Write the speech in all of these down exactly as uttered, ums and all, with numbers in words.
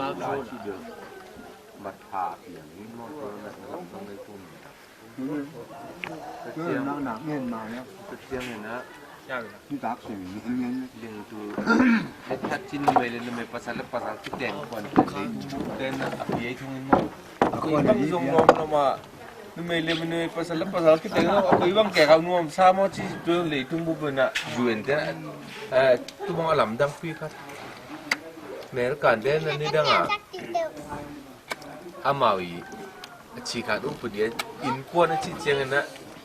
Mat pha piang in maw, tua na lam dang lei tum. Tua na nak ngen ma na. Tua ciang in a. Ni tak si ngen ngen. Ling tu. Ai that cin numei le numei, pasal le pasal kiteng kuan ten lei tum ten a piai thung in maw. A kuan bang zong nom nom a. Numei le numei, pasal le pasal kiteng a koi bang kek a nuam sa maw ci tua lei tum bu bena zuen ten. Eh, tu bang a lamdang pi khat. Mel kan den a ni dang a. Amau i a ci khat uh pu dia innkuan a ci ciangin a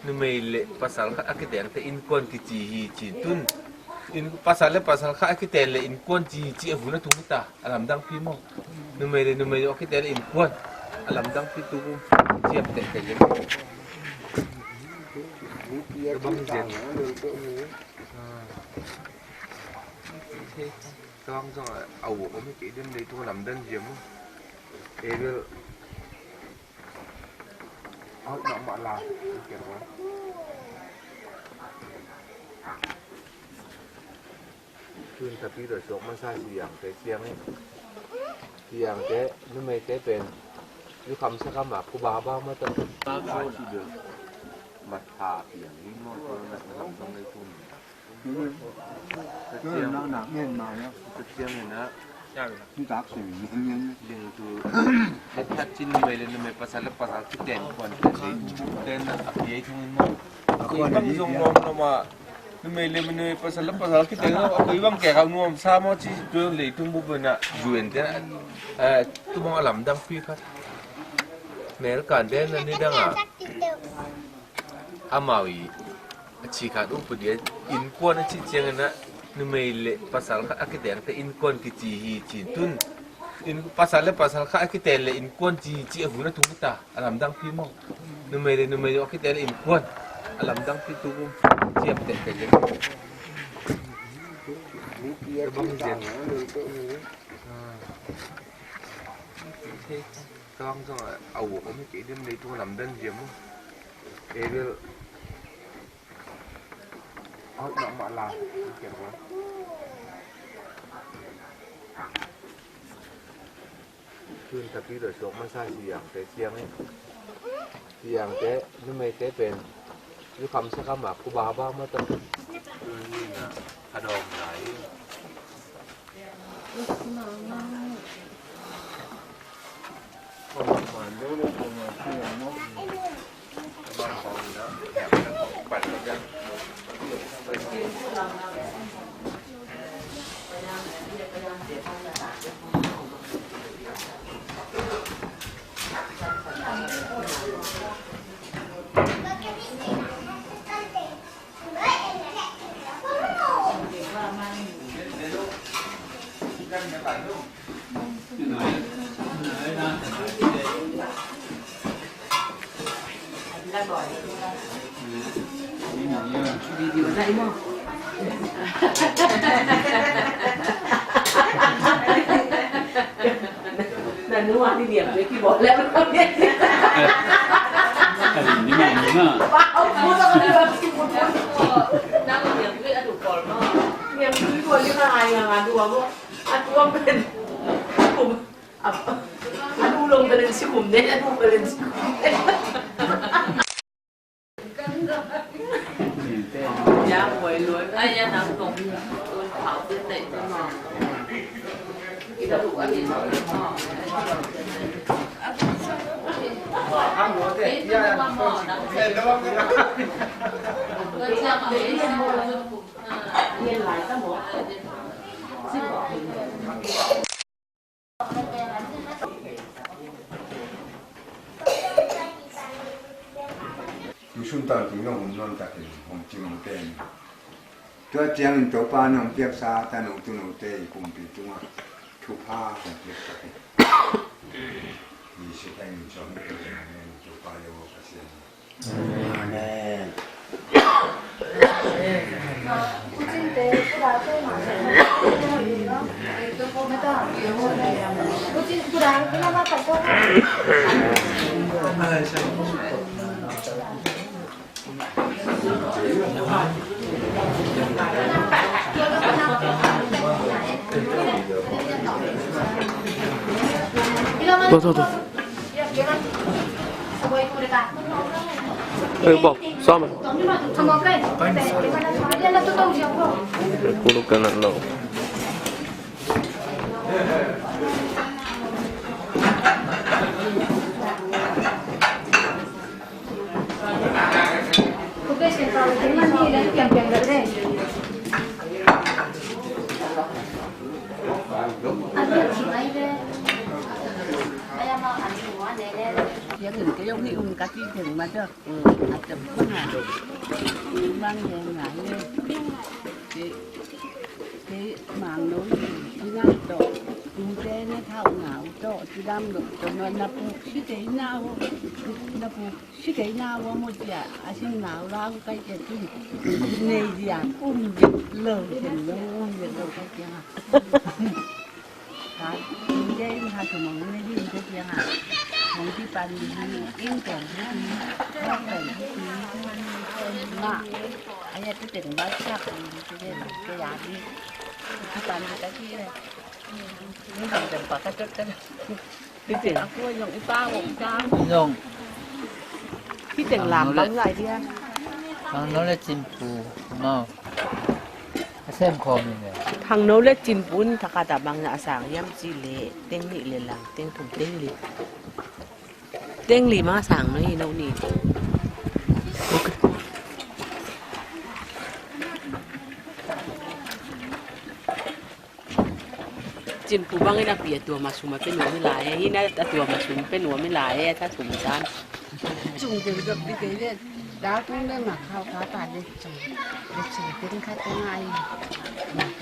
numei le pasal khat a kitengte innkuan kici hi ci tun. In pasal le pasal khat a kiten le innkuan ci hi ci a hun a tung ta a lamdang pi maw. Numei le numei a kiten le innkuan a lamdang pi tu kum ciam tek tek le. Bang zen. Tawng zong a uk om hi kei den dei tung a lamdang ziam maw. Ei bel a hoih mahmah la. Tun tapi dawh suak masa si yangte siang hi. Si yangte numeite pen yu kham sa kham a ku ba ba ma ta. Mat pha piang hi maw, tua na lam dang lei tum. Tua na nak ngen ma na. Tua ciang in a. Ni tak si ngen ngen. Ling tu. Ai that cin numei le numei, pasal le pasal kiteng kuan ten lei tum ten a piai thung in maw. A kuan bang zong nom nom a. Numei le numei, pasal le pasal kiteng a koi bang kek a nuam sa maw ci tua lei tum bu bena zuen ten. Eh, tu bang a lamdang pi khat. Mel kan den a ni dang a. Amau i a ci khat uh pu dia innkuan a ci ciangin a numei le pasal khat a kitengte innkuan kici hi ci tun. In pasal le pasal khat a kiten le innkuan ci hi ci a hun a tung ta a lamdang pi maw. Numei le numei a kiten le innkuan a lamdang pi tu kum ciam tek tek le. Bang zen. Tawng zong a uk om hi kei den dei tung lamdang ziam maw. Ei bel a hoih mahmah la. Tun tapi dawh suak masa si yangte siang hi. Si yangte numeite pen yu kham sa kham a ku ba ba ma ta. A dawm lai. Video na imo. Nanu ani niam le ki bol le. Ani ni ma ni ma. Wow, puta ko ni ba si puta. Nang niam le adu bol ma. Niam le bol ni ma ai ngang adu amo. Adu am pen. Kum. Adu long pen si kum ne, adu pen si kum ne. Tusun tan tu nong hong nuam takin hong cing hong ten. Tua ciangin Topa nong piaksa tanu tunute i kumpi tungah thupha hong piak takin. Jesu Khazih min suang in Topa Jehovah Pasian. Amen. Thôi, thôi, thôi. Ê, bỏ, sao mà? Cô lúc cái lạnh lùng. Ka ci teng ma tawh. A tem khun a bang deng ngai le. Kei, kei mangno i nai tawh, tute na thau ngau tawh, ci dam lo tawh, na puk si kei nau, na puk si kei nau a mo cia, a sing nau lau kai cia ci. Nei cia, um cia lo, cia lo, um cia lo kai cia. Ka, in te in ha sum ong ne in te tiang a. Ong ti pan in teng hi ti, ong teng hi ti. Ma, a ya ti teng ba sak in ti te ba te ya ti. Ti pan ti ta ti le. Ni bang teng pa ka tot ta. Ti teng a ko yong i pa ong ta. Yong. Ti teng lam bang lai dia. Ang no le cin pu. No. A sem khawm in le. Thangno le Cinpu in thakhat ah bang a sang hiam cih leh teng nih le lang, teng thum, teng li. Teng li mah a sang mah hi, no ni. Cinpu bangin a pi a tuam a sum a pe nuam hi lai e, hi na a tuam a sum pe nuam hi lai e, a tha sum san. Cung deuh deuh ding kei le, da kung le ma khau kha pa le cung, le cung ding kha te ngai.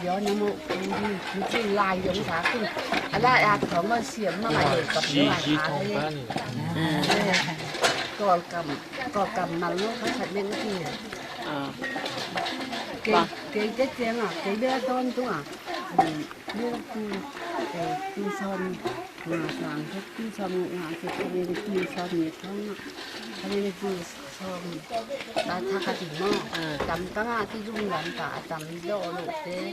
Yo na mo kung ding, kung ding lai yong sa kung. A lai a thong ma siam ma ngai kap le lai kha le. Kol kam, kol kam mal lo kha kha ding ti. Kei, kei te tiang a, kei le don tung a. Bil tu, eh, tu sawm nga sang, tu sawm nga sang, tu sawm nga sang, tu sawm. Ba tha ka ti mo. Ah. Tam ta nga ti lum lam ta, tam do lo te, eh,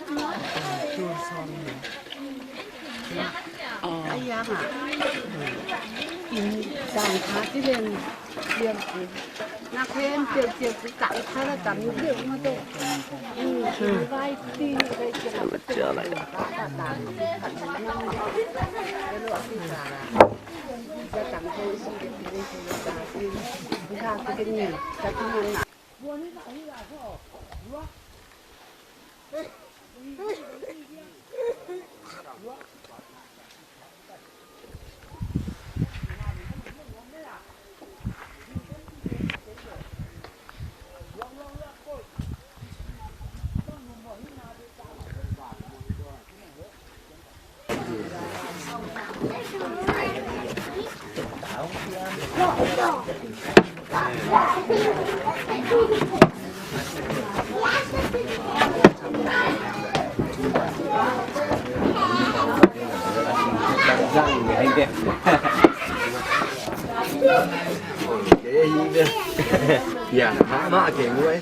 tu sawm nga. Ya. Oh. Ai ya nga. In sang kha ti len. Na khempeuh ciang kikah i thar a tam deuh mah tawh. Ya, mak, mak, okay, mulai.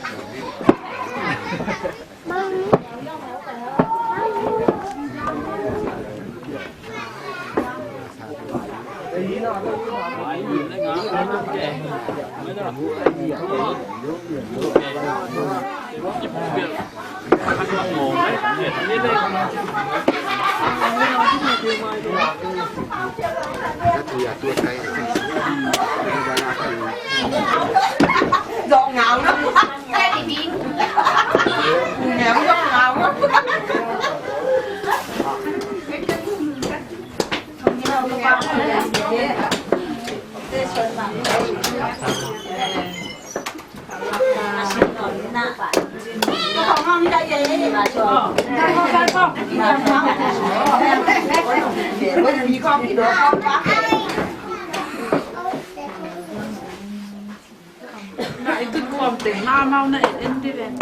Giọng ngạo lắm. Ngẹo giọng ngạo lắm. Na i tut khawm teng mahmah na en en dih ven.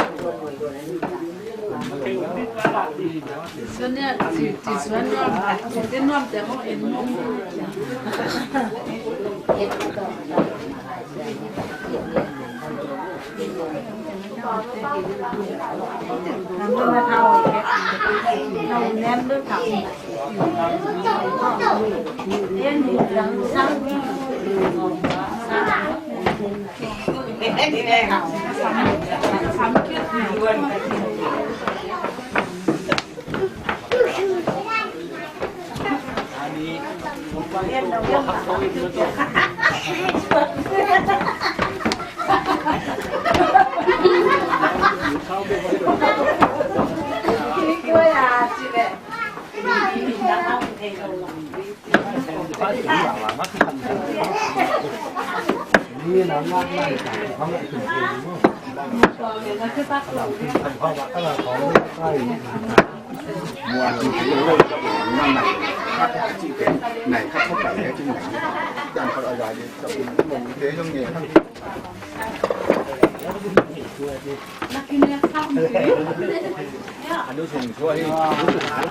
Suan nia, ci, ci suan nuam, en nuam teng hong en nuam.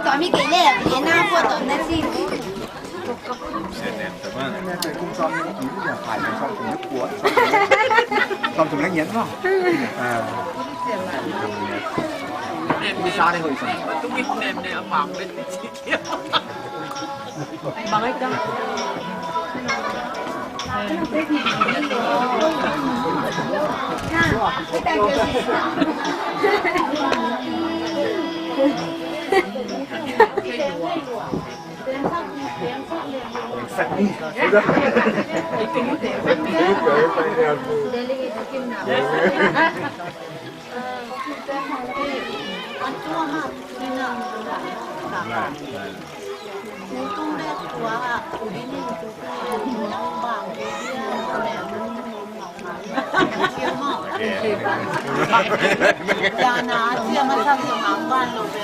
Tawh mi kei leh, e na pua tawh na si.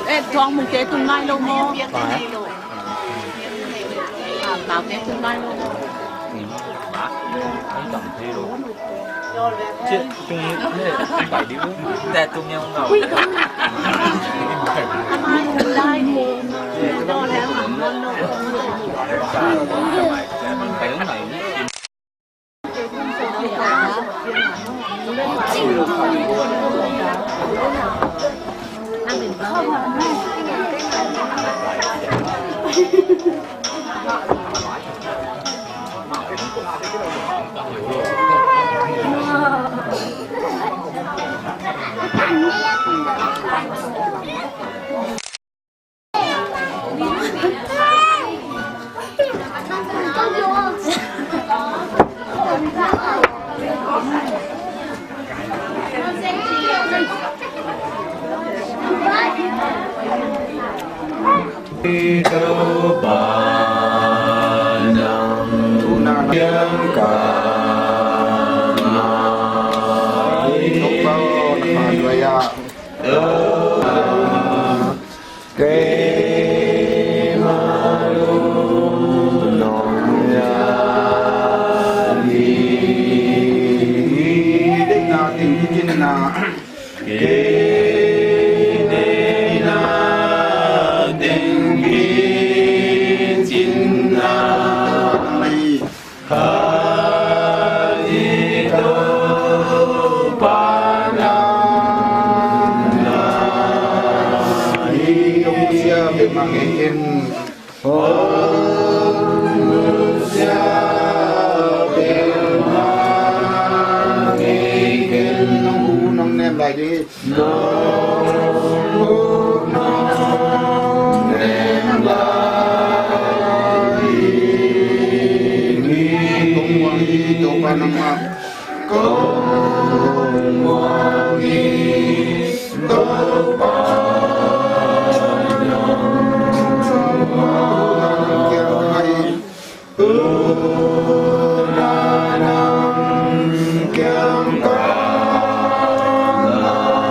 Eh, tuang mung te tung nai lo maw? Tuang mung te tung nai lo maw?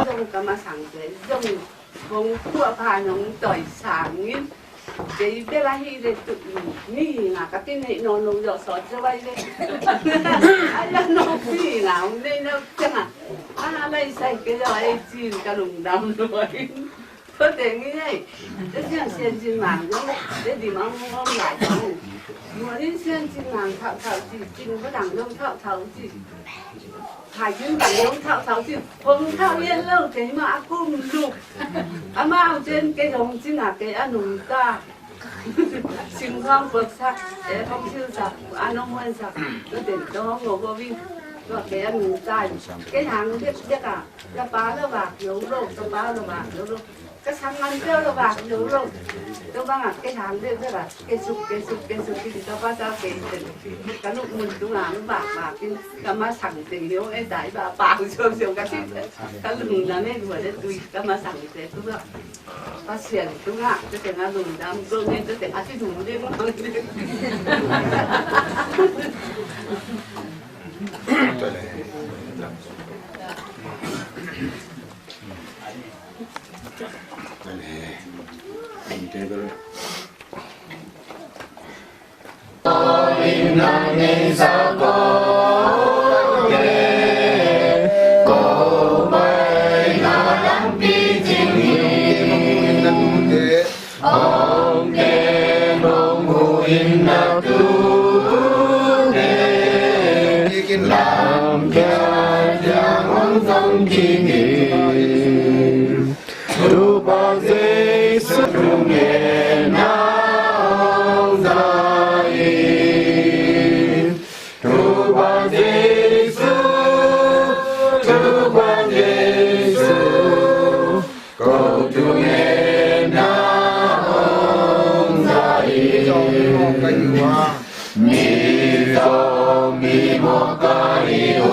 Zong ka masang te, zong kong tua pa nong toih sangin, kei bel ahih leh tu, mihing a ka ti neih nawn lo zawh sawt zawh ai leh. Ai la nawk mihing a hong neih na ciang a, a lai sai kei zawh ei cin ka lungdam lo ai. Tua teng hi ei. Tua ciang Sian Cin Mang zong, te dim a hong om lai zong. Mualin sian cin nang thauh thauh ci, cin badang dong thauh thauh ci. Hai cin dang dong thauh thauh ci. Hong thauh lian lo, keimah a kum luk. Amau cin kei hong cin a kei a nungta. Singkhuang puaksak, eh, hong silsak, a nong huansak. Tua ten tua hong ngawh ngawh ving. Tua kei a nungta. Kei hang dek dek a. Ka pa la vak lo lo, ka pa la vak lo lo. Ka sanggam peuh la vak lo lo. Tua bangah kei hang deuhdeuh ah, kei suk, kei suk, kei suk, kei suk, ka pa sa kei ten. Ka lukmun tungah vak vak in, ka masang teng hiong e dai ba pau siong siong ka si. Ka lungdam e dua de tui, ka masang te tungah. Pasian tungah, te teng a lungdam, gong e te teng a si dum ding mang ding. Hong ken hong hu in na tu te, lam kia kiang hong zong king in. Topa Jesu thungen na hong za in. Topa Jesu, Topa Jesu, ko thungen na hong za in. Mi zong mi mawk ka hi uh.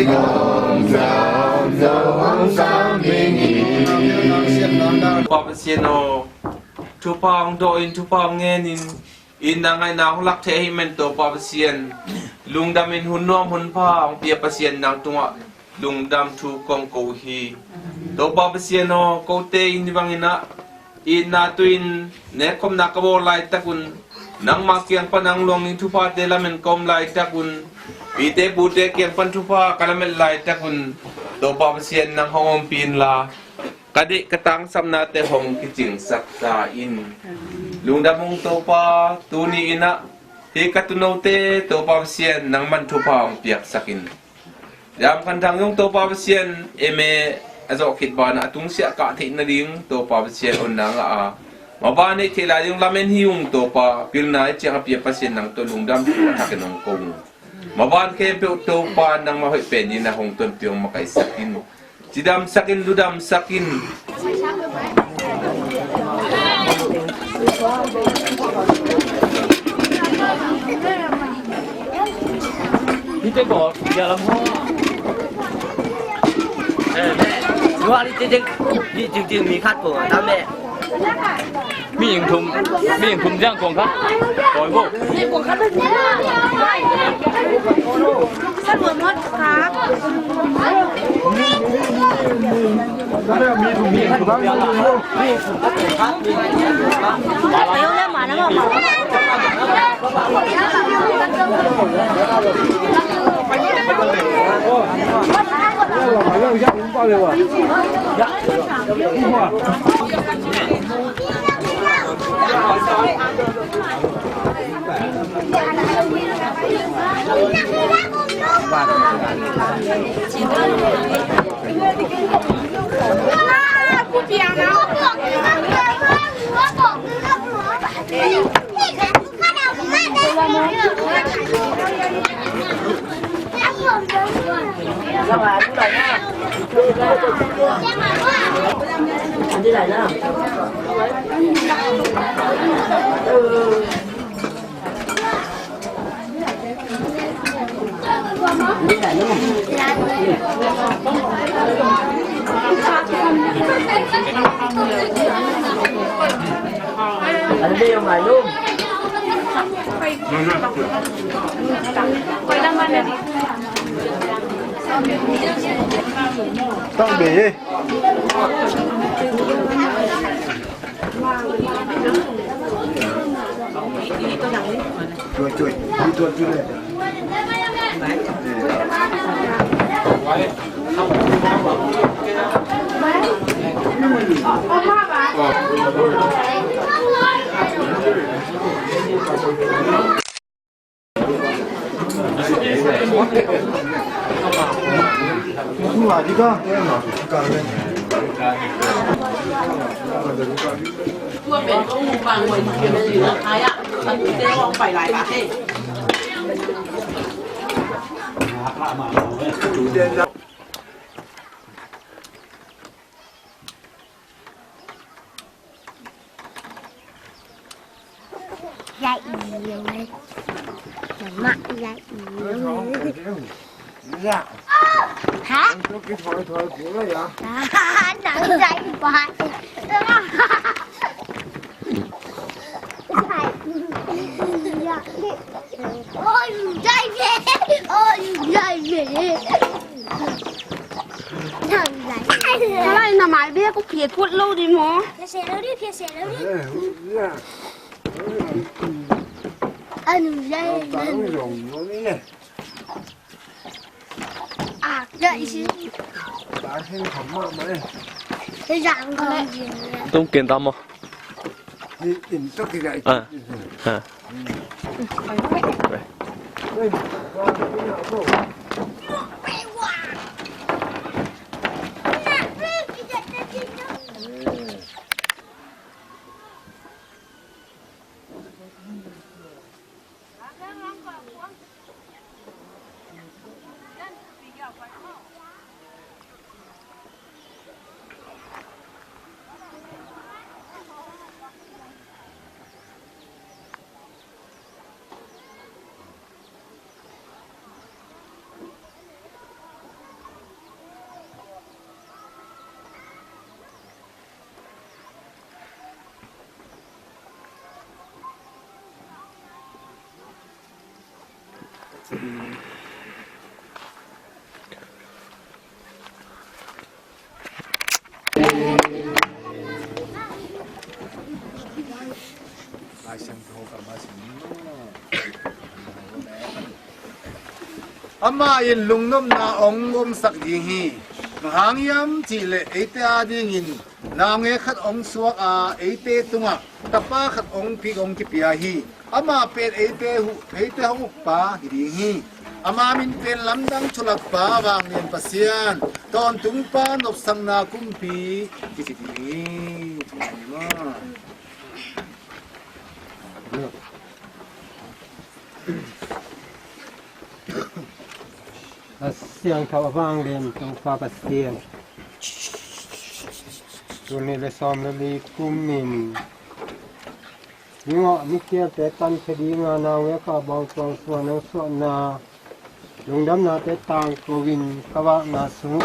Hong zang zo hong zang ding hi. Pa Pasian aw, thupha hong dawh in, thupha hong ngen in, itna ngaihna hong lak thei ahih man Topa Pasian, lungdam in hun nuam hun pha hong pia Pasian nang tungah lungdam thu kong ko uh hi. Topa Pasian aw, kote in hih bangin ah itna tu-in nekkhopna ka bawl laitak un, nangmah kiang pan hong luang ding thuphate lamen ka om laitak un, pite pute kiang pan thupha ka lamet laitak un, Topa Pasian nang hong ompih inla, ka deih ka tangsapnate hong kicingsak ta in. Lungdam ung Topa, tuni in ah hih ka tuunote Topa Pasian nangman thupha hong piaksak in. Yam Khan Thang zong Topa Pasian M A a zawh khit banah a tungsiah kah theih nading Topa Pasian hong na ngah a, maban neih theih lai ding lamen hi ung Topa, pilna i ciang a pia Pasian nang tawh lungdam thu a thakin hong ko ung. Maban khempeuh Topa nangmah hoih pen in a hong tonpih hong makaisak in. Cidamsak in, ludamsak in. Hite ko, dia lam ho. Eh, dua li jing, jing, jing, mi khat ko, tam le. มีหญิงทุม มีหญิงทุมย่างกองครับ ปล่อยพวก สงวนมดครับ มีถุง มีถุง ไปเอาเรื่องหมาแล้วบอกหมา Dạy nhiều này. Mẹ dạy nhiều này. Hả? Nó dạy hoài. Ôi, dạy về. Ôi, dạy về. Thằng dạy. Tua lai na mai bia ko phiat phot lo ding maw? Phiat seh lo ding, phiat seh lo ding. Anu zai. Ak zai si. Tung ken ta maw? Ah. Ah. Lai Siangtho karma sin. Amah in lungnopna hong omsak ding hi. Bang hang hiam cihleh eite adingin naungek khat hong suak a, eite tungah tapa khat hong pik, hong kipia hi. Amah pen eite hu-, eite hong ukpa hi ding hi. Ama min pen Lamdang Thulakpa, Vanglian Pasian, Tawntungpa, Nopsakna Kumpi kici ding hi. A siangtho a vanglian Topa Pasian, tul nih le sawm le li kum in ningawh ni khialte tankhia dinga naungek a bawngtuang suan hong suahna lungdamnate tangko in ka vakna sung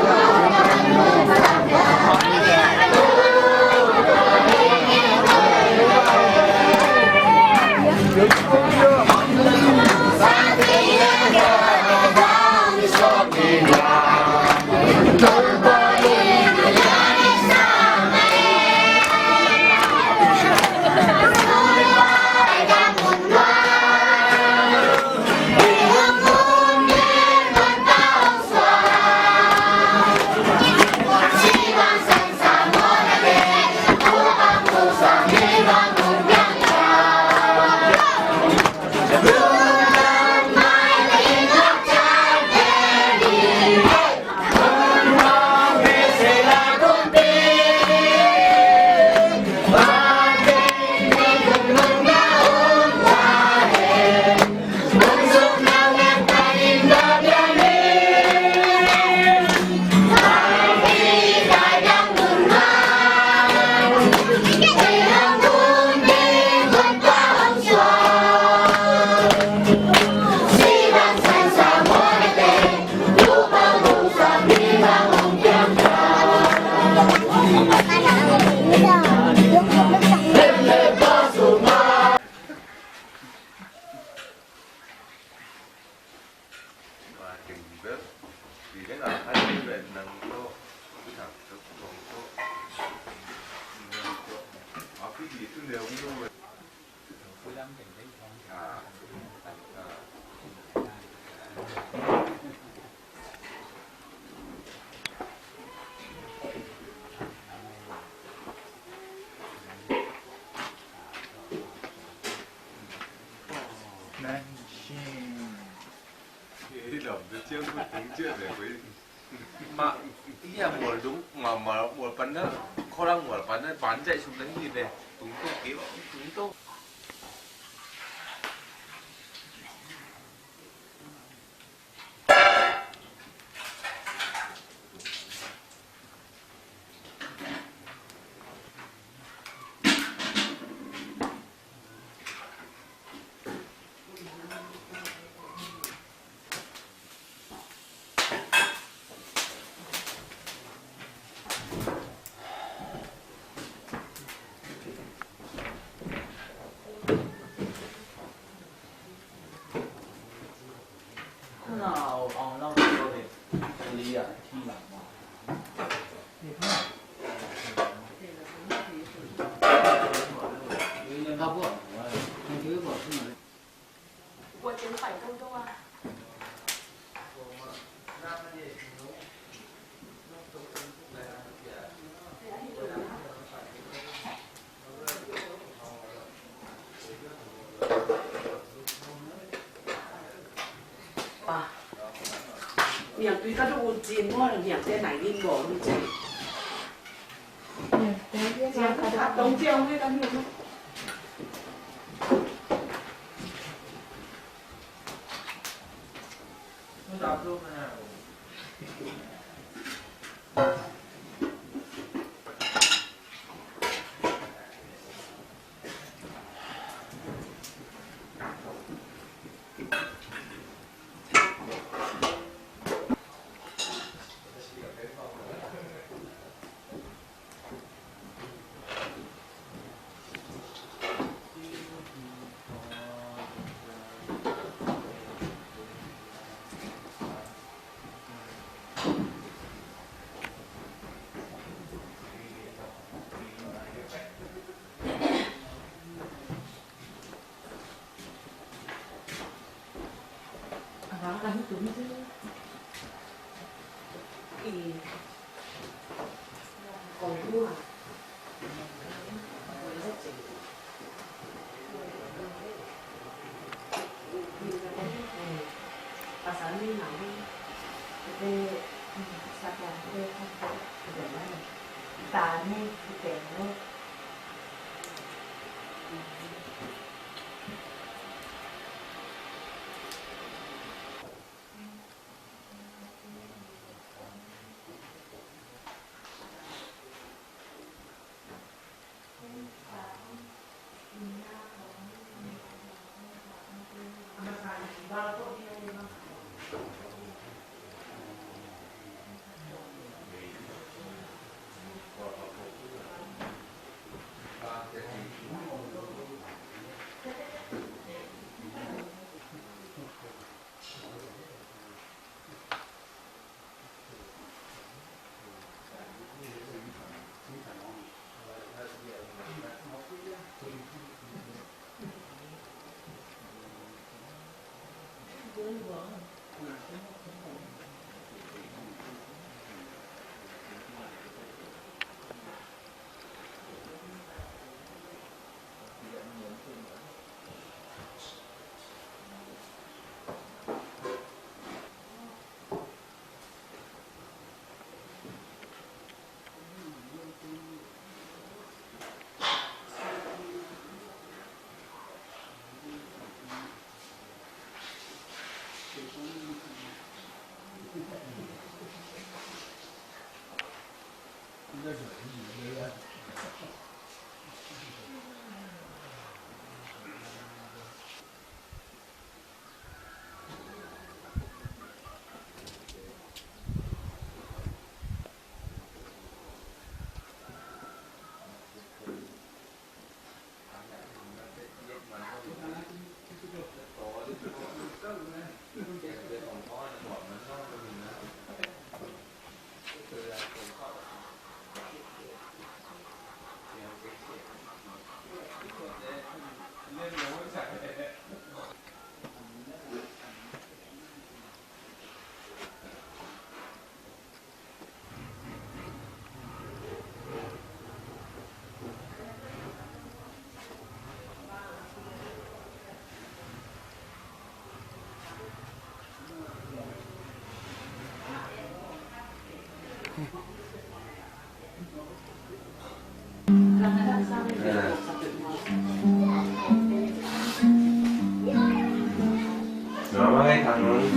Mah, iya, mual dung, mual, mual, mual pan na, khua lang mual pan na, ban zaih sum na hi ve, tung tung kei, tung tung. Niangtui ka duk un cin maw, niangte nai nin maw, un cin. Niangte, niangte. Ciang ka duk. Tong ciang, hei, ka duk.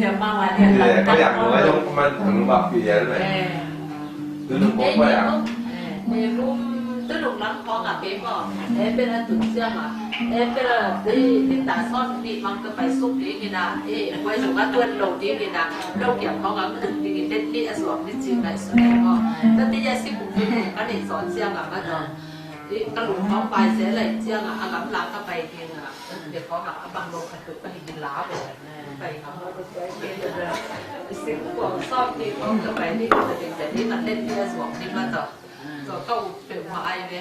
Tua ciang mama lian lam. Ka lian nung ai dong man nung bak pi lian mai. Tunung kong pai a. Tunung lam khong a pe maw. E pe la tun ciang a. E pe la di di ta son di mang ka pai suk di ki na. E pai suk a tuan lo di ki na. Lo kiam khong a ka ding di ki den di a suak di ci ngai su ngai maw. Ta di ya si bu di ka ni son ciang a ma dong. Di ka lung khong pai se lai ciang a a gam la ka pai ding a. Tua khong a a bang lo ka tu ka hi di la ve. Pai ngam lo ka pai ke da. Sing kuang sawm ni khong ka pai ni ka pai ni ka len ni a suak ni ma tawh. Tua ka up peuhmah ai ve.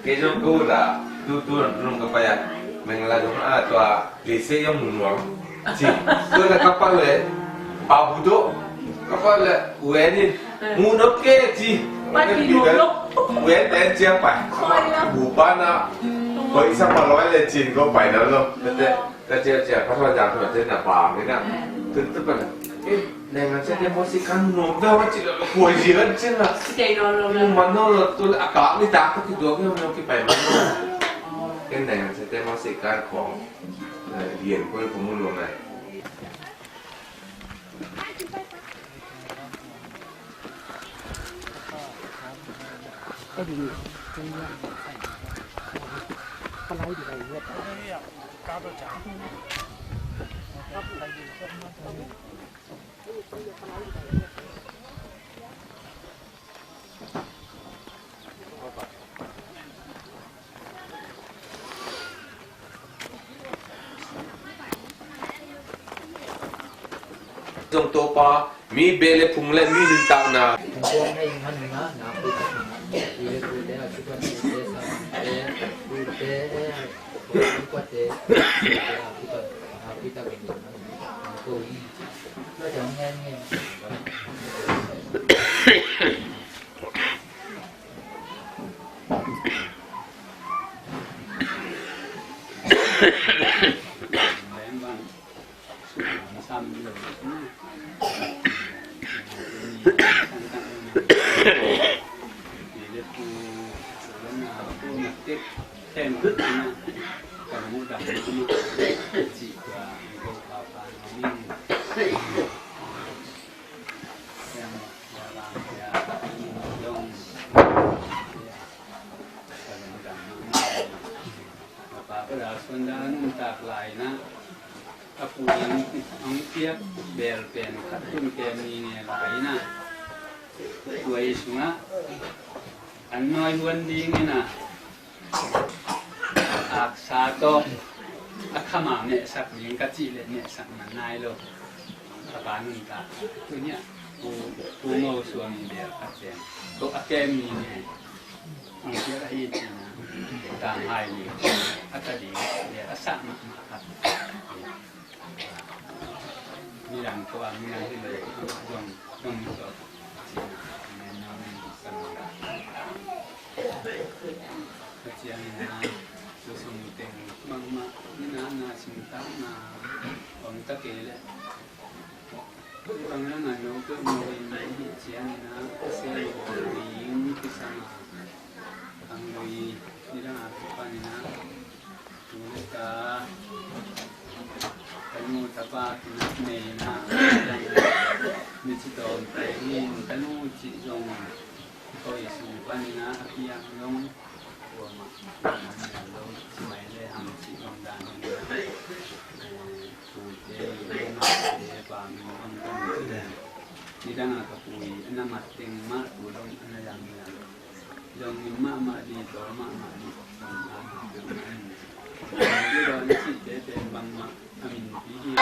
Kei zong ka ut ah tu tu nung ka pai ah. Mengla zong ah tua lese zong mu nuam. Ci. Tua na ka pai le. Pau bu do. Ka pai le. Uen in. Mu nop ke ci. Pai pi nuam lo. Uen ten ciang pai. Pai la. Bu pa na. Pai sa pa loi le cin ko pai na lo. Tete. Ka ciah ciah ka suan jang suan ciah na bang ni na. Tun tu pan. Eh, nai ngan ciah dia mawsi kan nuam dah wa ciah kuai zian ciah na. Ciah no no no. Man no lo tu a kak ni tak tu ki dua ki no ki pai man no. Ken nai ngan ciah dia mawsi kan kong. Lian kuai kong mun lo nai. Zong Topa, mi beh le phung le mi nuntakna. A pa ka dah suan dah a nuntak lai na, a pu in hong piak bel pen khat tun kem ni nge lai na. Tua i sungah an nawi huan ding in a, aksa tawh a khama mehsak ding ka cih leh mehsak man nai lo. A pa nuntak tuniah pu, pu Ngo Suang i bel khat pen ko a kem ni nge. Ang siat ahi cina, tang hai ni, a ta ding, le a sak mahmah khat. Midang ko a midang hi le, zong, zong zong, cina, men no men, sang da. Ka ciang ina, lu sung teng, mahmah, ina na sing tang na, om ta ke le. Bang na ngan lo peuh mawh in na i hih ciangin ah, a seh mawh ding kisam a, ang lo i nidang a kipan in ah, tu le ta, tanu tapa kinak nei in ah, mi ci tawm pai in, tanu cih zong, koi sung pan in ah, a piang zong, kuamah, kuamah nial lo, ci mai le hang cih zong dan in ah, eh, Tute, nidang a ka pui, a na mat teng mah, tu dong a na yam yam. Dong in mahmah di, tawh mahmah di. Dong in cihte pen bangmah a min pi hi.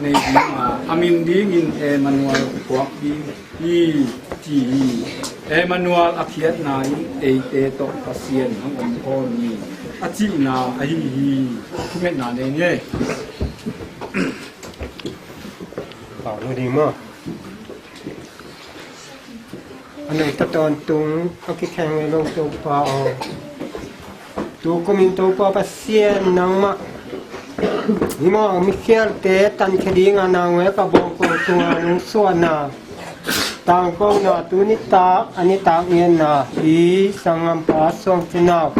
Nei ding a, a min dingin Emmanuel phuak ding hi, ci hi. Emmanuel a khiatna in eite tawh Pasian hong om khawm hi, a cihna ahi hi. Thumetna nei ni. Pau lo ding maw? A neita tawntung a kitheng lo Topa aw, tu kumin Topa Pasian nangmah hih mawk mikhialte tankhia dinga nang wek a bawngkong tunga nungsuahna tangkona tu nitak a nitak ngenna hi sanggampa Suang Cin Nau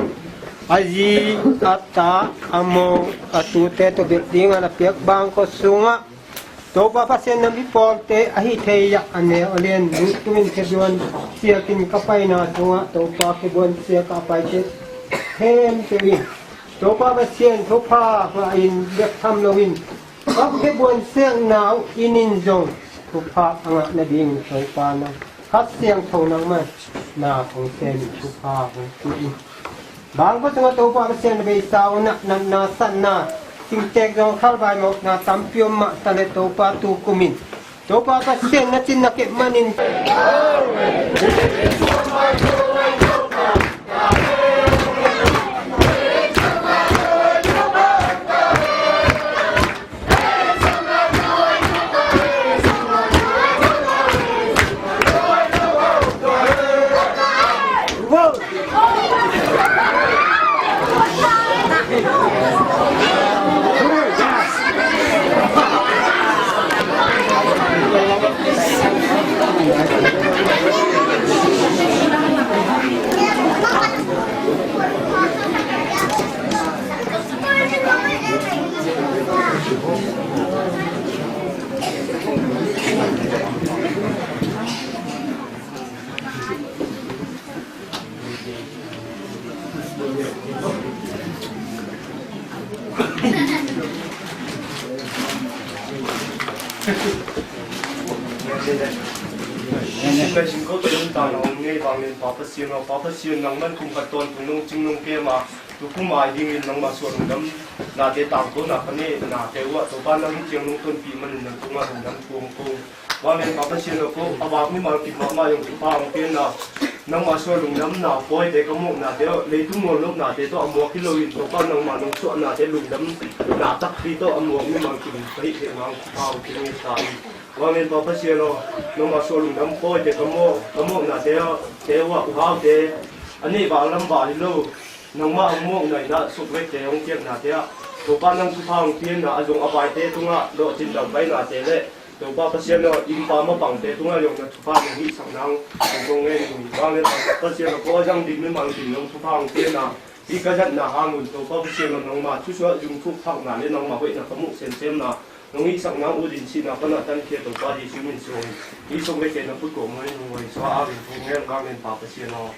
a zi a ta a mo a tute tawh bek dinga na piak bangkua sungah Topa Pasian na mipawlte ahi thei ah a neu a lian lungtumin khebuan siakin ka paina sungah Topa khebuan siak a paite khempeuh in Topa Pasian thupha ngahin bek tham loin ka khebuan siakna uh in in zong thupha a ngah nading Topa nang Kha Siangtho nangmah na hong sem in thupha hong pia in. Bangkua sungah Topa Pasian na beisa uh na natna satna, singtek zong khalvai mawkna tampi om mah ta le Topa tu kumin Topa Pasian na cin na kep manin Singko pen ta na om ngei vanglian Pa Pasian aw, Pa Pasian nangman kum khat tawntung nong cing nong kem a, tukum ai dingin nangmah suah lungdamnate tangkona ka nehnate uh ah Topa nang hih ciang nong tonpih manin nang tungah lungdam kong kong. Vanglian Pa Pasian aw, ko a vak mimal kim mahmah zong thupha hong pianna, nangmah suah lungdamna pawite ka muaknate aw, leitung mual lopnate tawh a muak hi loin Topa nangmah nong suahnate lungdamna takpi tawh a muak mimal kim ka hih theihna hong thupha hong pia ngei ta in. Vanglian Pa Pasian aw, nangmah suah lungdam pawite ka muak, ka muaknate aw, te uh ah uhaute a neih val lam val hi lo, nangmah hong muakna in ah sukvekte hong piaknate ah Topa nang thupha hong pianna a zong a vaite tungah lawhcin dam painate le Topa Pasian aw, innpa mapangte tungah zong na thupha nong hihsak nang hong kong ngen hi. Vanglian Pa Pasian aw, ko a zang ding mimal ding zong thupha hong pianna, hih ka zatna hang un Topa Pasian aw, nangmah thusuah zung thuk phakna le nangmah hoihna ka muh semsemna nong hihsak nang ut in sihna pana tankhia Topa Jesu min suangin hih sukvekte na khut kawm hong nung hong suah a, in kong ngen, Vanglian Pa Pasian aw.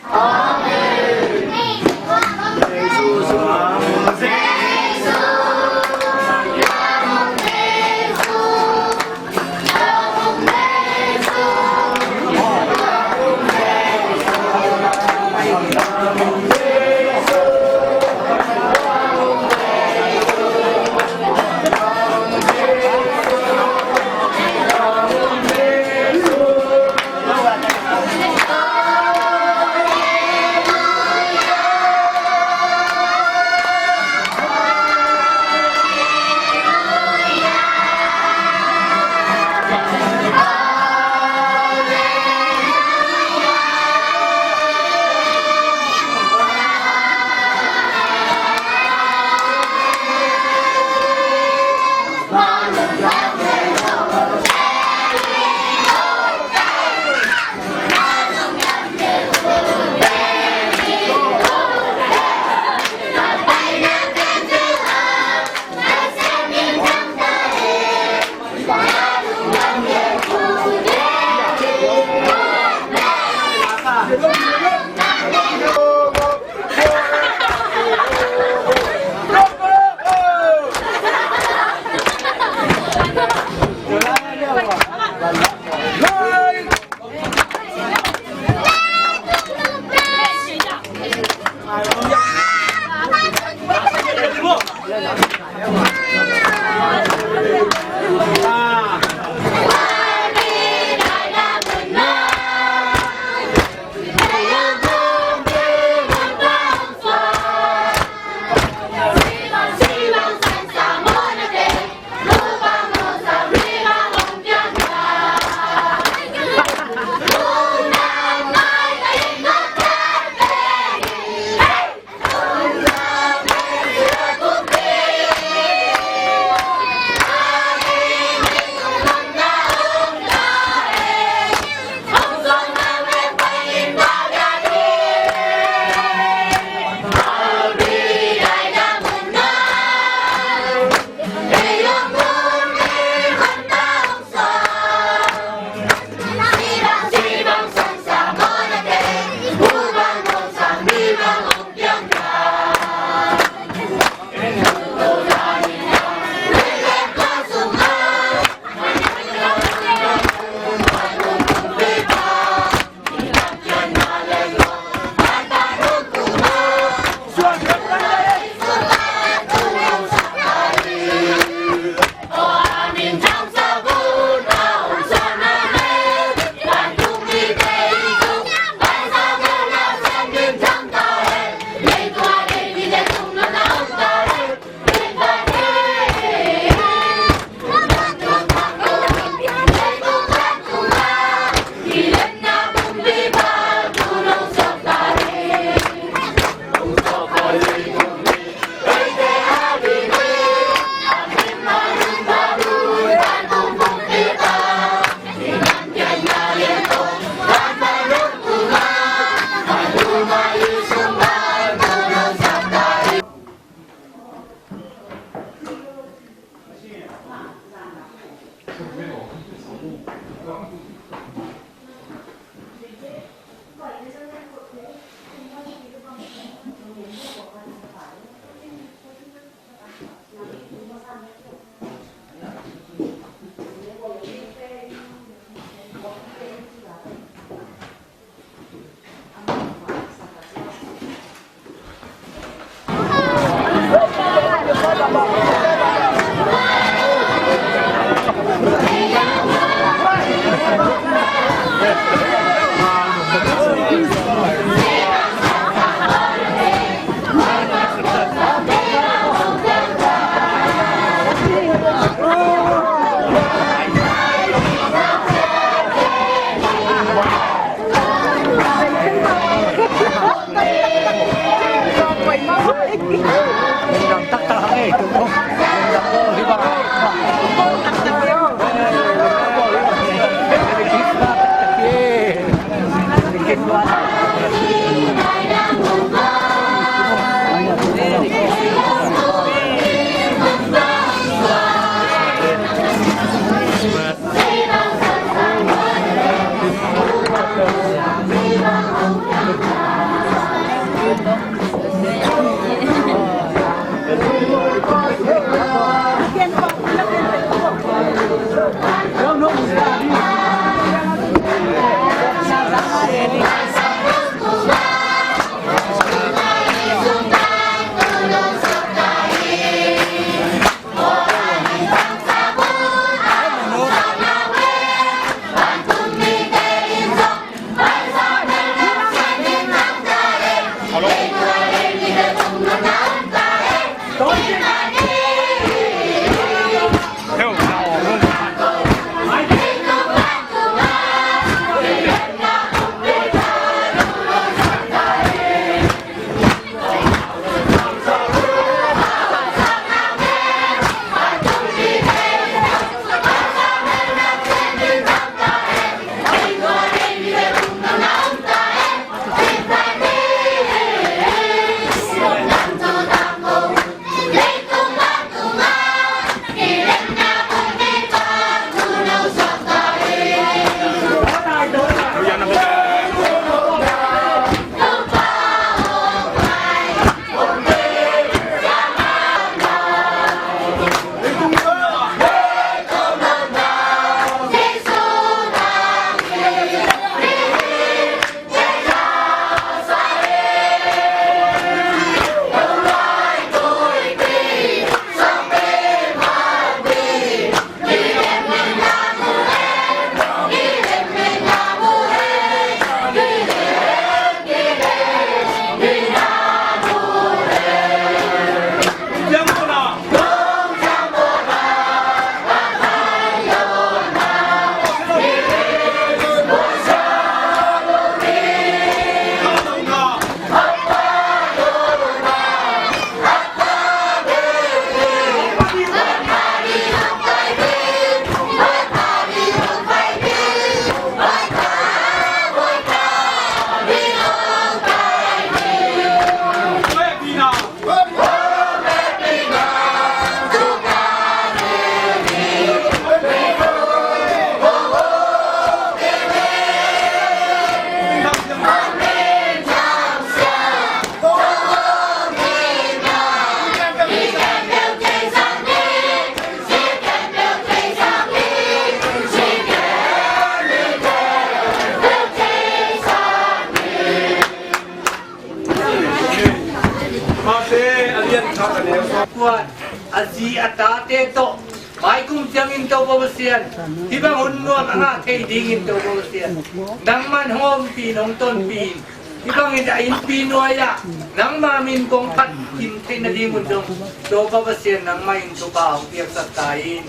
Kuan a zi a tate tawh maikum ciangin Topa Pasian, hih bang hun nuam a ngah thei dingin Topa Pasian, nangman hong ompih in, hong tonpih in. Hih bangin a innpi nuai-ah nangma min kong phat kim theih nadingun zong Topa Pasian, nangmah in thupha hong piaksak ta in.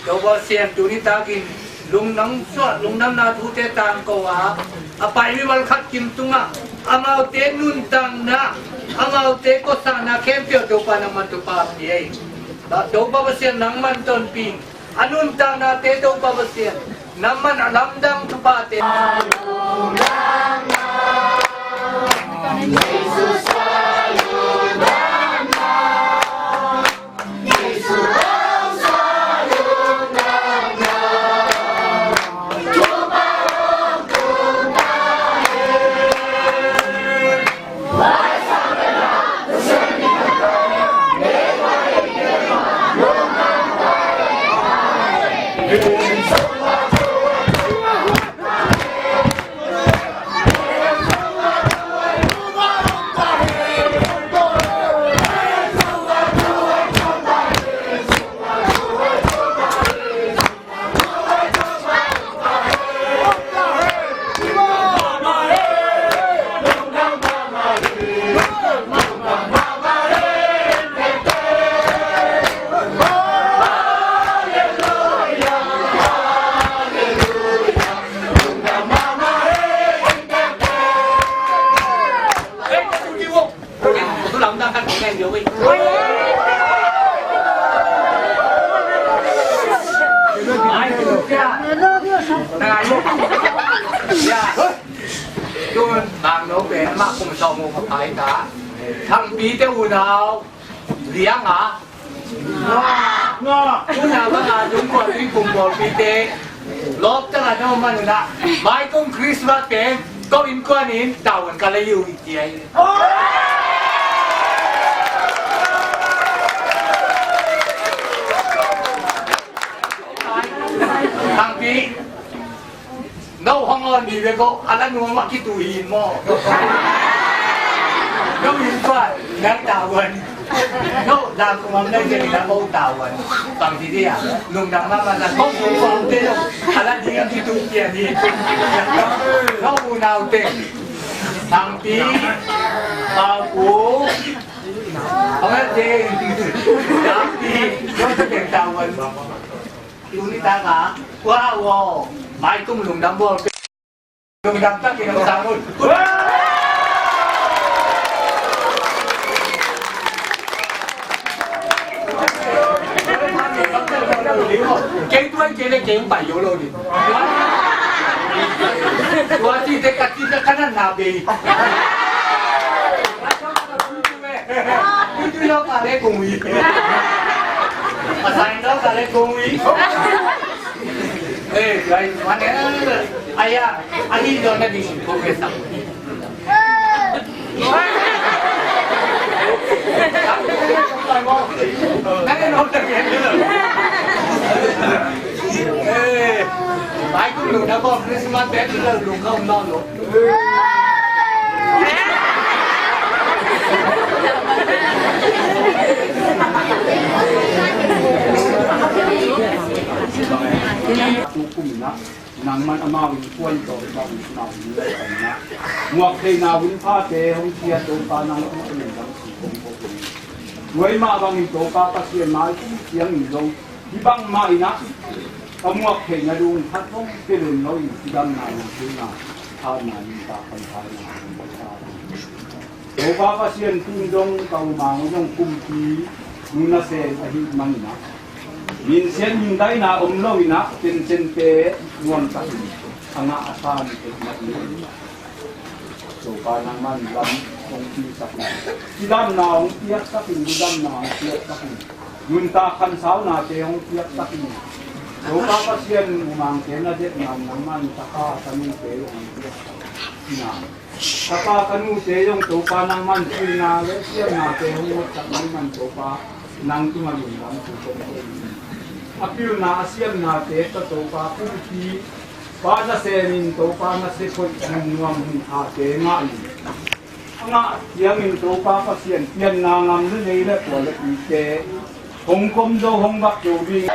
Topa Pasian, tuni takin lungdam suah, lungdamna thute tangko a, a pai mimal khat kim tungah amaute nuntakna, amaute kosakna khempeuh Topa nangman thupha pia in. Topa Pasian, nangman tonpih in. A nuntaknate Topa Pasian, nangman a lamdang thuphate. Tun bang no pen amah kum sawm uh ka pai ta. Thangpi te unau liang a. Unau bang a lungkuan pi kum bawlpi te. Lawp tang a no man una. Mai kum Christmas pen ko innkuan in tau an ka lei uh i tia i. Thangpi. No hong on ni ve ko, a la nuam a kitu hi maw. No innkuan, nang tau an. No, la kumam nai je na ko tau an. Bang ti dia, lungdam mahmah na ko ko ko te no. A la ding a kitu pian hi. No unau te. Thangpi, Pau Pu. Hong a te. Thangpi, no te tau an. Tuni taka, wow, wow. Mai kum lungdam bawl. Lungdam takin a sang un. Kei tuan kei le kei pai yo lo ni. Tua ti te ka ti te ka nan na be. Tui tui lo ka le kung wi. Pasai lo ka le kung wi. Eh, guys, mana? Ayah, ahi lo na di singko ke sa. Eh, ai kung lo na bo Christmas te lo lo kau no lo. Nangman amau innkuan tawh bang nau ni lai pan na. Muak theihna hun phate hong phiat Topa nang tawh lungdam si kong ko. Tua mah bangin Topa Pasian mai kum ciangin zong hih bangmah in ah ka muak theihna dong khat hong pia lel lo in cidamna, lungkimna, hatna, nuntak, kamsangna hong pia ta. Topa Pasian tungah zong ka umang zong kumpi nu nasem ahih manin ah minsiat mindaina om lo in ah tencente nuam takin a ngah a san peuhmah ni. Topa nangman lam hong piaksak in, cidamna hong piaksak in, lungdamna hong piaksak in, nuntak kamsangnate hong piaksak in, Topa Pasian umangte na depna nangman taka ka nute hong piaksak in ah. Tapa ka nute zong Topa nangman pilna le siamnate hong ngotsak nangman Topa nang tungah lungdam thu kong ko hi. A pilna a siamnate tawh Topa kumpipa nasemin Topa na sephoih nungnuam hunkhate ngah in a ngah ciangin Topa Pasian pianna ngam le nei le kua le pite hong kom zo hong vak zo ding.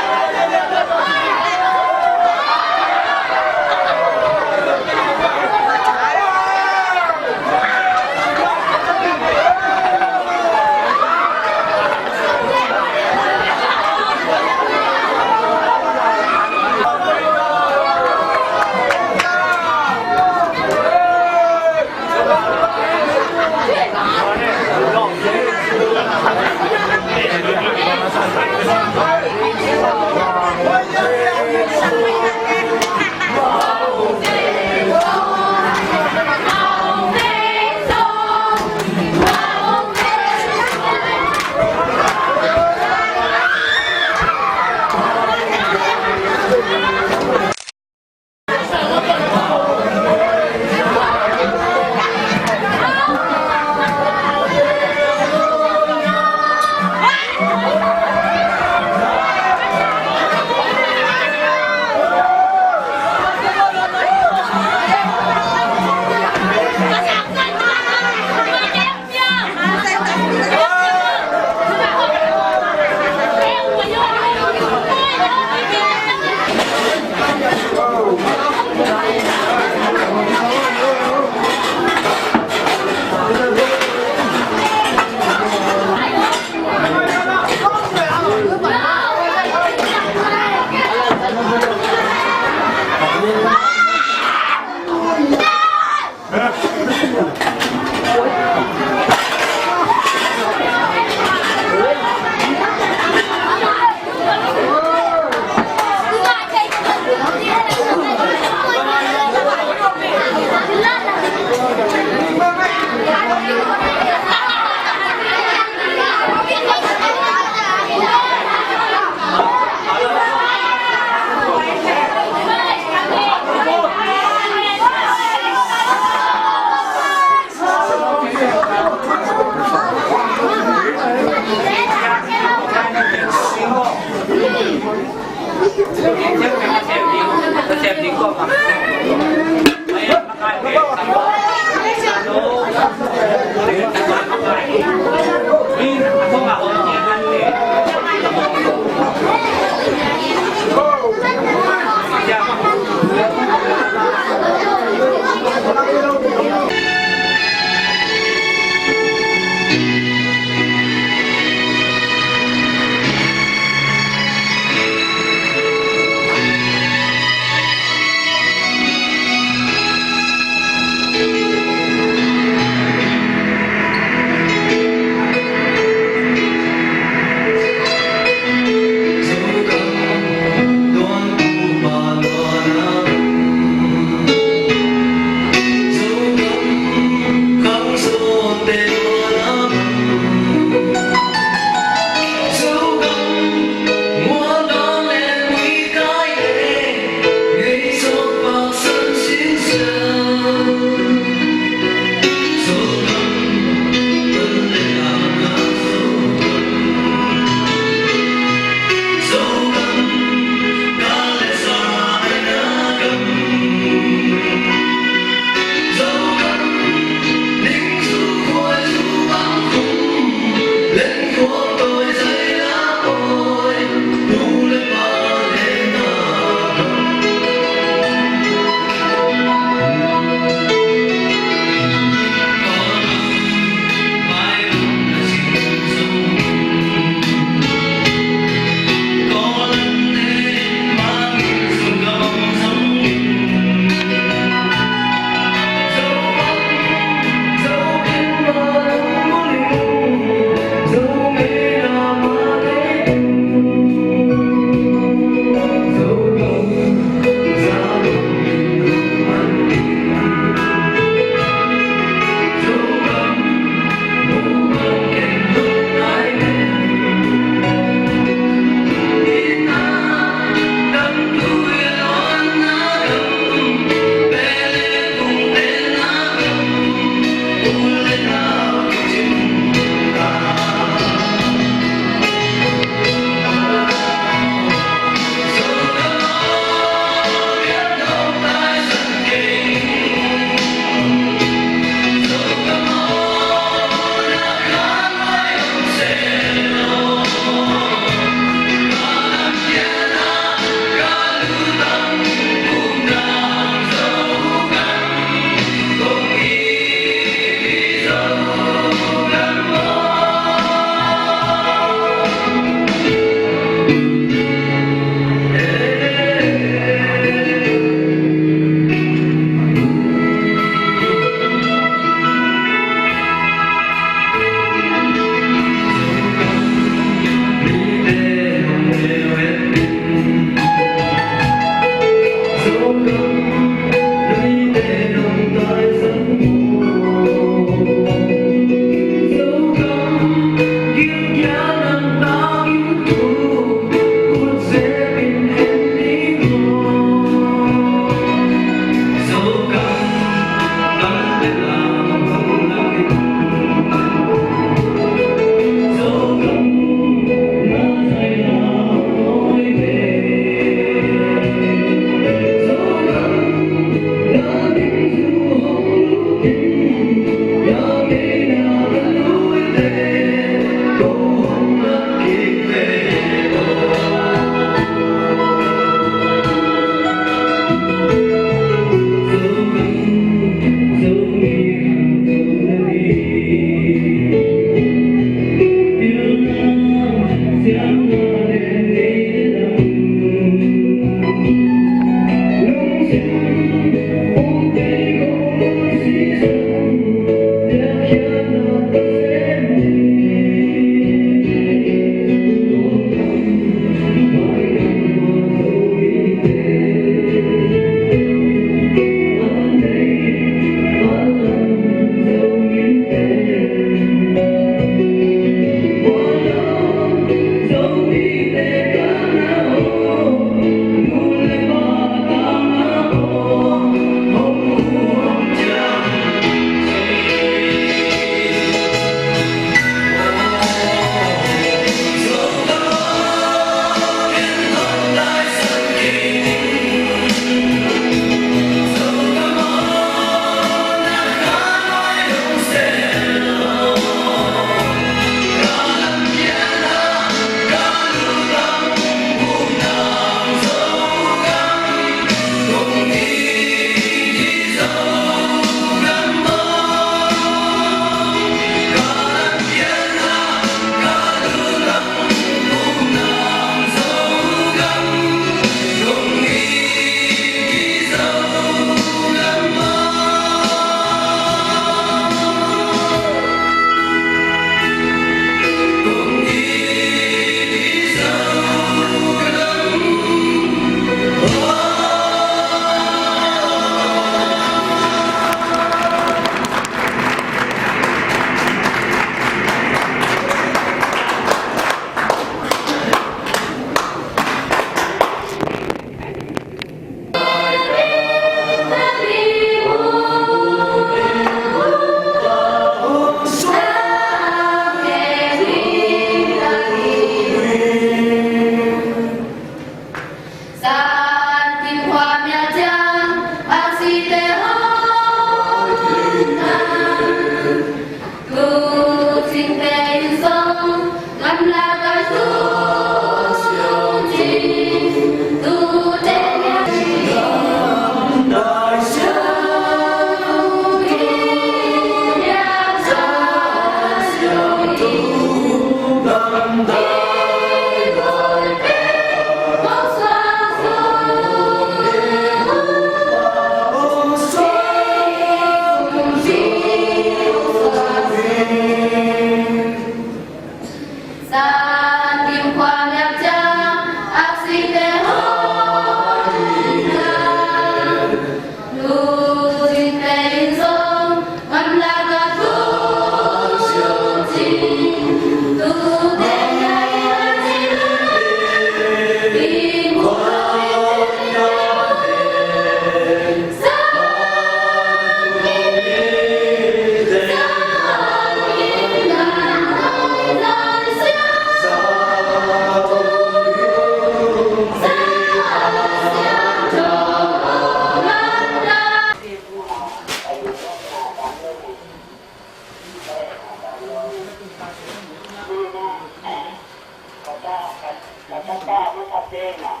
Ka tapa masa pen ah,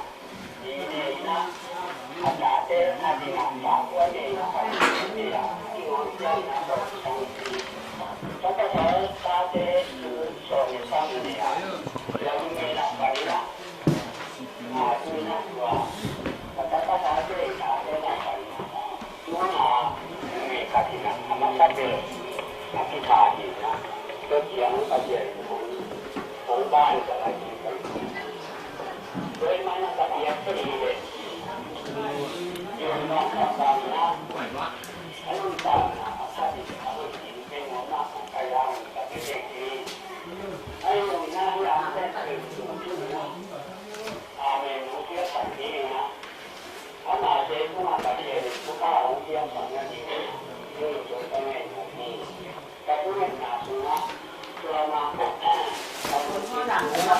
i ne in ah, a tate a ding ah, tua ne in ah, ka ti ne in ah, i ngawn sia in ah, tua sang ti. Ka tapa tate tu so ne sang ne ah, lam ne la pa in ah, a tu in ah tua. Ka tapa tate tate na pa in ah. Tuna, mi khat in a masa pen a kitha hi a, tua ciang Pasian in hong, hong ban ka lai hi. Tua ahih manin ka piak thei hi leh, Pasian in hong ka ban a, a nuntakna a khat in a hoih ding pen hong na hong kai hang ka piak thei hi. Ahi zongin a hiam pen pen tung tung a, amen hong piak thei hi a. Ama te tungah Pasian in thupha hong piak bang nading, hong tung ka ngen uh hi. Ka thungetna sungah tua mah ka thungetna sungah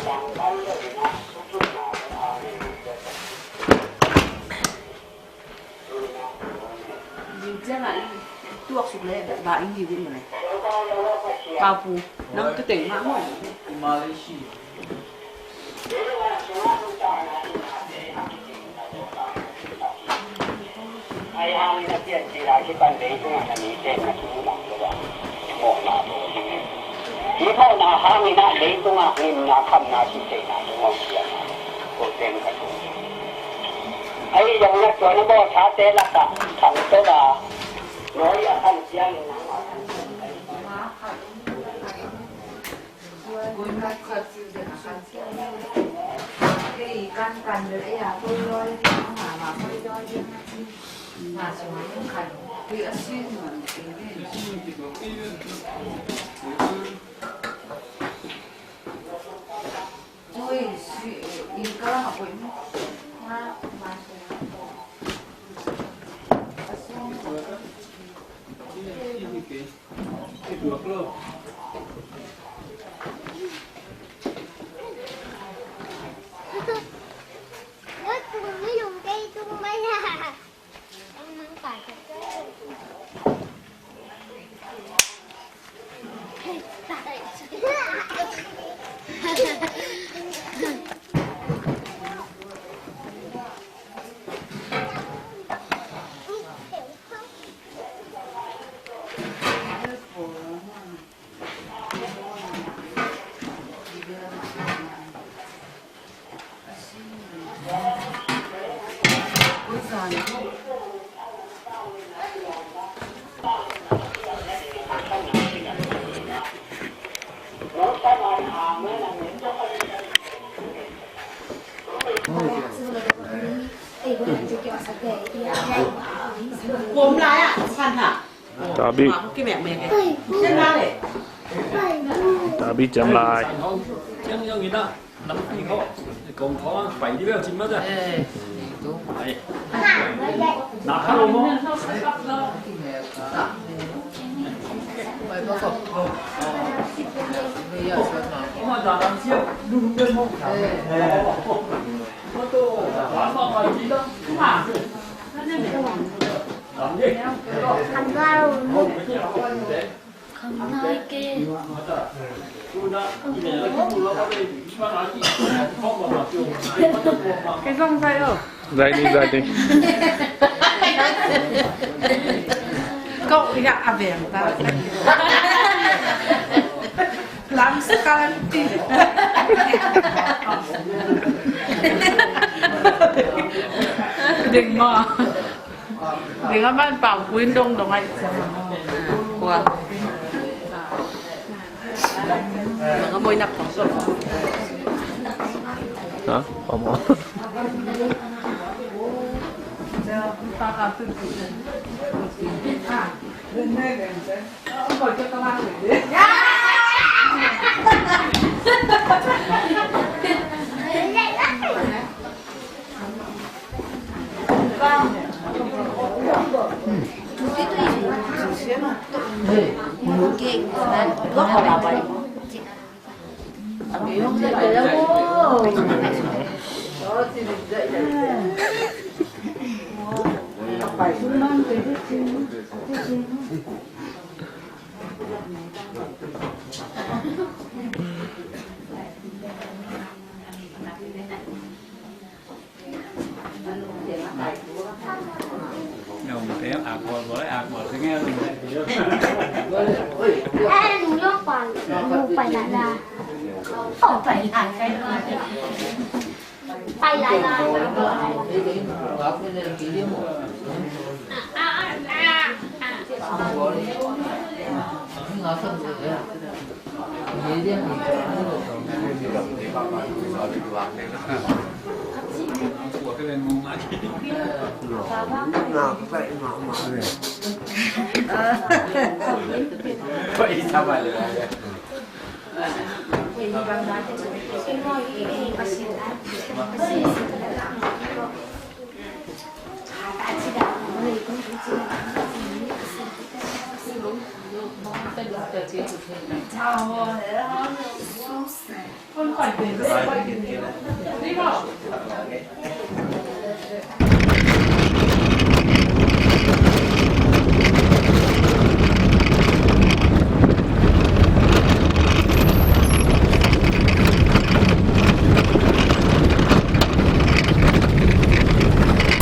langpan lo in ah, thukhenna hong a ngen uh hi. Tuak suk le ba ing hi vin mane. Papu, nang tu teng ma mo. Ai hang in a pian ci la ki pan lei tung a na mi ten na tung bang lo ba. Mo na mo. Ki mo na hang in a lei tung a ngim na kham na ci te na tung ong sia na. Ko ten ka tung. Ahi zong na tua na bawlsate lakah thangto a nawi a khan ciangin nangmah khan ciang. Kuam lai ah, san ha. Tabi. Tabi ciam lai. Kham nai ke. Cái dòng dạy ở. Dạy đi, dạy đi. Cậu gạ về ta. Lam scalanti. Ding mo. Ding a man pau kuin dong dong ai. Kua. Mga moy na pau. Ha? Pau mo. 哎，你要摆，我摆来了。哦，摆来了。摆来了。啊啊啊啊！